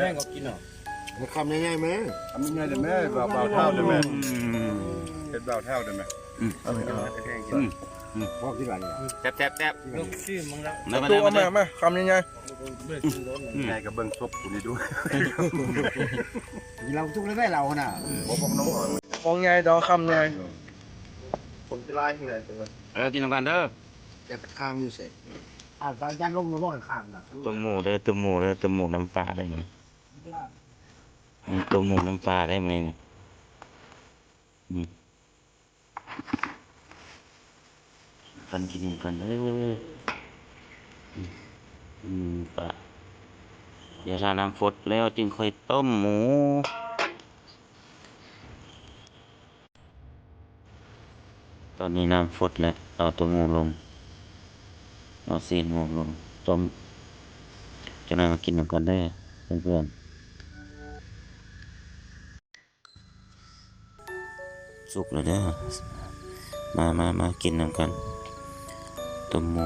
ແມ່ກໍກິນເນາະ ຄຳໃຫຍ່ໆແມ່ ຄຳໃຫຍ່ໆເດີ້ແມ່ ບ່າວ ບ່າວເຖົ້າເດີ້ແມ່ ອືມ ເຮັດບ່າວເຖົ້າເດີ້ແມ່ ອືມ ເອົາໄປ ອືມ ອືມ ພໍກິນຫຼາຍນີ້ ແຊບໆໆ ເອົາມາ ມາ ຄຳໃຫຍ່ໆ ອືມ ໃຫຍ່ກໍເບິ່ງສົບຜູ້ນີ້ດູ ກິນເຫຼົ້າສຸກແລ້ວແມ່ເຫຼົ້າຫັ້ນນະ ບໍ່ ບໍ່ນ້ອງ ຂອງໃຫຍ່ດອກ ຄຳໃຫຍ່ ຄົນຊິຫຼາຍເທົ່າໃດ ເອີ ກິນນຳກັນເດີ້ ແຕ່ຂ້າງຢູ່ໃສ ອ່າ ອາຈານລົງມາບໍ່ຂ້າງນະ ຕົ້ມໝູເດີ້ ຕົ້ມໝູເດີ້ ຕົ້ມໝູນ້ຳປາເດີ້ ອືມ ຕົ້ມໝູນ້ຳປາເດີ້ມື້ນີ້ ອືມ ກັນກິນກັນເດີ້ ອືມ ອືມ ປາ ດຽວຖ້ານ້ຳຟົດແລ້ວຈຶ່ງຄ່ອຍຕົ້ມໝູ. ຕອນນີ້ນ້ຳຟົດແລ້ວ ເອົາຕົວໝູລົງ ເອົາຊີ້ນໝູລົງຕົ້ມ ຈັກໜ່ອຍມາກິນນຳກັນເດີ້ເພື່ອນໆ ສຸກແລ້ວເດີ້ ມາ ມາ ມາກິນນຳກັນ ຕົ້ມໝູ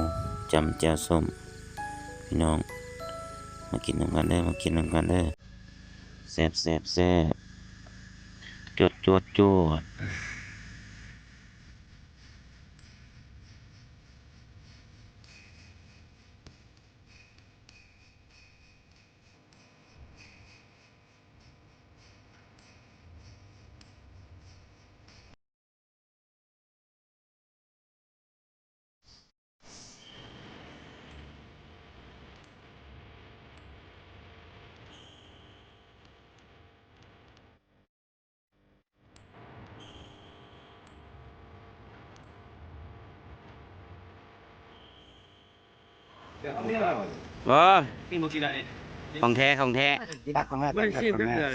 ຈ້ຳແຈ່ວສົ້ມ ພີ່ນ້ອງ ມາກິນນຳກັນເດີ້ ມາກິນນຳກັນເດີ້. ແຊບໆໆ ຈວດໆໆ. ບໍ່ ຂອງແທ້ ຂອງແທ້ ກິນຜັກຂອງແທ້ ບໍ່ໄດ້ຊີມຈັກເທື່ອ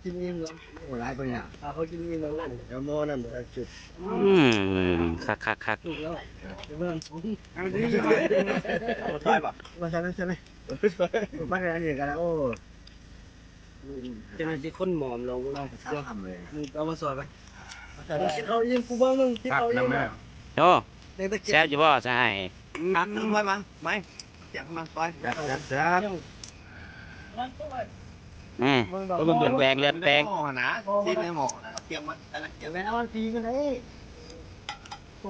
ກິນອີ່ມແລ້ວ ໂອ້ ຫຼາຍປານນີ້ ເອົາໝໍ້ນັ້ນມາຈຸດ ອືມ ຄັກໆໆ ສຸກແລ້ວ ເອົາດີ ເອົາ ມາໃສ່ ມາໃສ່ ມາໃສ່ ມາໃສ່ ໂອ້ ເຈົ້າໜ້າທີ່ຄົນໝອມລົງເນາະ ເອົາມາຊ່ອຍກັນ ກິນເຂົ້າອີ່ມ ກູເບິ່ງ ກິນເຂົ້າອີ່ມ ໂອ້ ແຊບຢູ່ບໍ່ຊະອ້າຍ ຕັກມາ ມາ ມາ ຕຽມມາ ຊ່ອຍ ແຊບ ແຊບ ແຊບ ອືມ ແບງເລືອດແປງ ໝໍ້ນະ ຊີ້ນໃນໝໍ້ນະ ຕຽມມາ ຕຽມໄວ້ ເອົາມັນຕີກັນເດ້.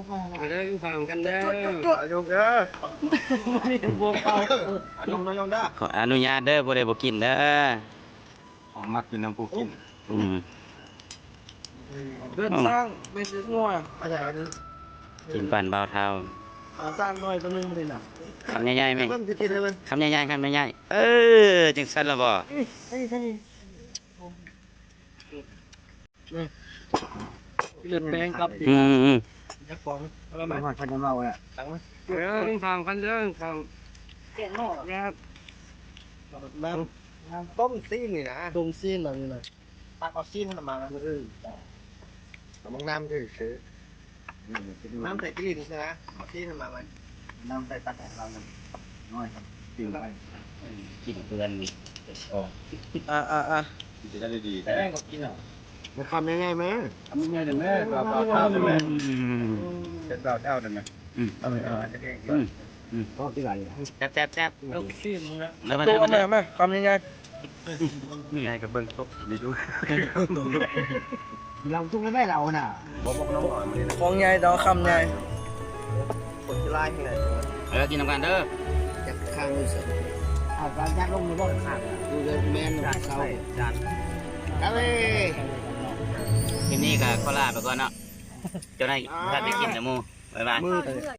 ມາເດີ ກິນເຂົ້ານຳກັນເດີ ຍົກເດີ ບໍ່ເຂົ້າ ຍົກເດີ ຍົກເດີ ຂໍອະນຸຍາດເດີ ຜູ້ໃດບໍ່ກິນເດີ ຂອງມັກກິນນຳຜູ້ກິນ ອືມ ເດີນສ້າງ ແມ່ນເດັກນ້ອຍ ກິນປານບ່າວເຖົ້າ ສ້າງນ້ອຍຕົວໜຶ່ງນີ້ນະ ຄຳໃຫຍ່ໆແມ່ ຄຳໃຫຍ່ໆ ຄຳໃຫຍ່ໆ ເອີ ຈັ່ງຊັ້ນລະບໍ່? ເລືອດແປງກັບ ອືມໆ ຈັກຟອງ ເອົາມາ ຮອດໄຟນ້ຳເອົາແຫຼະ ຕັກມາ ເອີ ຟັງກັນເດີ ຟັງ ແຊບ ນ້ຳ ຕົ້ມຊີ້ນນີ້ນະ ຕົ້ມຊີ້ນອັນນີ້ນະ ຕັກເອົາຊີ້ນຫັ້ນມາ ເອີ ເອົາບັກນ້ຳຊື່ໆ ນ້ຳໃສ່ຈີ່ນຊື່ນະ ຊີ້ນມາໄວ້ ນ້ຳໃສ່ຕັກໃຫ້ລາວໜ້ອຍ ກິນເພື່ອນນີ້ ອາໆໆ ກິນໄດ້ດີ ແຕ່ກໍກິນເອົາ ຄຳໃຫຍ່ໆແມ່ ຄຳໃຫຍ່ໆແມ່ ບ່າວເຖົ້າແມ່ ເຮັດບ່າວເຖົ້າໄດ້ແມ່ ອືມ ອືມ ອືມ ແຊບໆໆ ເອົາຊີ້ນມາ ແມ່ ຄຳໃຫຍ່ໆ ໃຫຍ່ກໍເບິ່ງຕົກນີ້ດູ ລາວທຸກແມ່ລາວນະ ຂອງໃຫຍ່ເນາະ ຄຳໃຫຍ່ ຄົນຊິຫຼາຍແຮງ ເອີ ກິນນຳກັນເດີ ຈັກຂ້າງຢູ່ໃສ ອາຈານລົງຢູ່ບໍ່ຂ້າງ ຢູ່ເດີແມ່ນເຊົາ ຈານ ຄລິບນີ້ກໍຂໍລາໄປກ່ອນເນາະ ເຈົ້ານາຍ ຖ້າໄດ້ກິນນຳໝູ່ ບາຍບາຍ ມື້